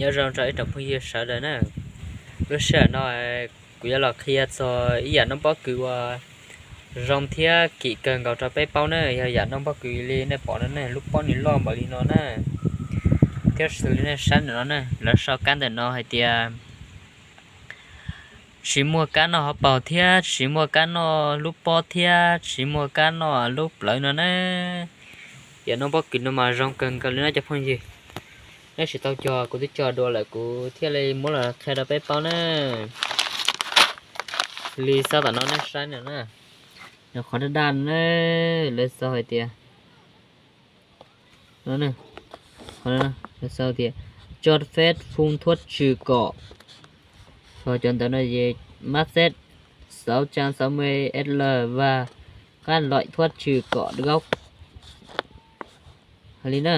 Nyob zoo rau ib tsoom phooj ywg sawv daws na. Lub sij hawm no kuv yuav los qhia txog ib yam noob pob kws uas zoo thiab kim kawg nkaus rau peb paub na. Yog yam noob pob kws li nej pom no ne, lub pob nws loj npaum li no na. Thiab xws li nej saib ntawm no na, lawv sau kab ntawm no hais tias tsis muaj kab noj hauv paus thiab tsis muaj kab noj lub pob thiab tsis muaj kab noj lub plawv no na. Yam noob pob kws no mas zoo kawg nkaus li no cov phooj ywg. Neb tsis tau cog, kuv twb cog dua lawm kuv thiaj li muab los qhia rau peb paub na. Li xauv tom no nej saib no na, qhov daj daj na, lawv xauv hais tias, lawv xauv tias cho phép phun thuốc trừ cỏ, ho cov ntawd no mát rét, sáu trăm sáu mươi S L và các loại thuốc trừ cỏ gốc. Hais li na,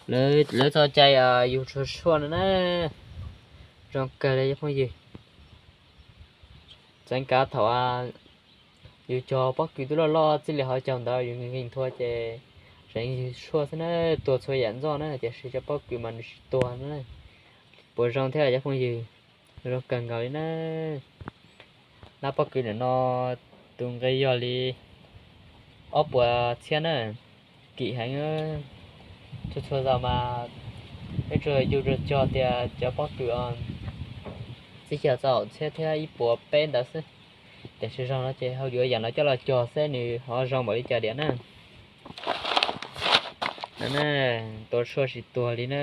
lawv txoj cai yug tshuaj tshuaj no na, zoo kawg li cov phooj ywg. Txeev kav thaum yus cog pob kws twb loj loj txij li hauv caug ntawd yus nkees thua ces tseem yug tshuaj xwb na, tuag txhua yam ntxoj na, tiam sis cov pob kws mas nws tsis tuag na. Puas zoo thiab cov phooj ywg? Zoo kawg nkaus li na. Lab pob kws ntawm no tus nqi yog li ob puas txhiab na, kim heev. Txhua txhua zaus mas peb tsuas yus cog tias cov pob kws txij xya caum txhiab thiab ib puas peb ntawd xwb. Tiam sis zoo no ces ho yuav yam no coj los cog seb nws ho zoo npaum li cas diam na. Tua tshuaj tsis tuag li na.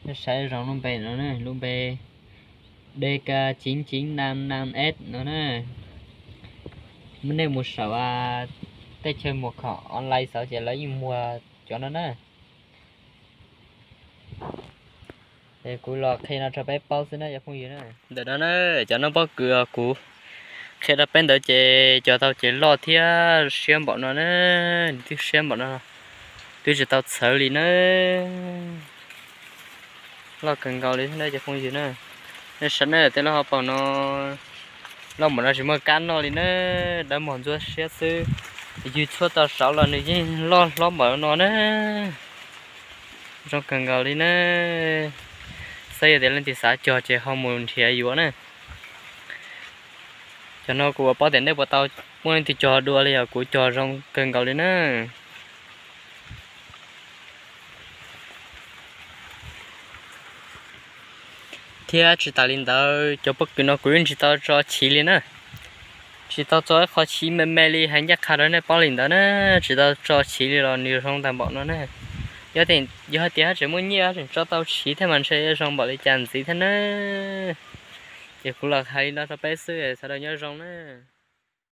Nej saib zoo lub npe no, lub npe D K chín chín năm năm S no na. Muab nej mus saum tej chaw muag khoom online xauv ces lawv yeej muag cov no na. Es kuv los qhia no rau peb paub xwb na cov phooj ywg na. Ntawm no na, cov noob pob kws kuv qhia rau peb ntawd ces cog tau ces loj thiab siab npaum no na, nws twb siab npaum no, twb tsis tau txhawv li na. Loj kawg nkaus li thiab cov phooj ywg na. Nej saib na, tej lub hauv paus no loj npaum no tsis muaj kab noj li na, dawb mos ntxuab siab xwb. Yus tshuaj tau saud los nws yeej loj hlob npaum no na. Zoo kawg nkaus li na. Saib yog tias leej twg xav cog ces ho mus nrhiav yuav na. Cov no kuv ua paub tias nej puas tau muaj leej twg cog dua li os, kuv cog zoo kawg nkaus li na. Thiab tsis tas li ntawd, cov pob kws no kuv yeej tsis tau tso chiv li na. Tsis tau tso ib qho chiv me me li hais ncaj qha rau nej paub li ntawd na. Tsis tau tso chiv li los nws zoo tag npaum no na. Yog, yog hais tias haj tseem muaj nyiaj haj tseem tso tau chiv thiab mas ntshe zoo npaum li cas ntxiv thiab na. Ces kuv los hais li no rau peb xwb, sawv daws nyob zoo na.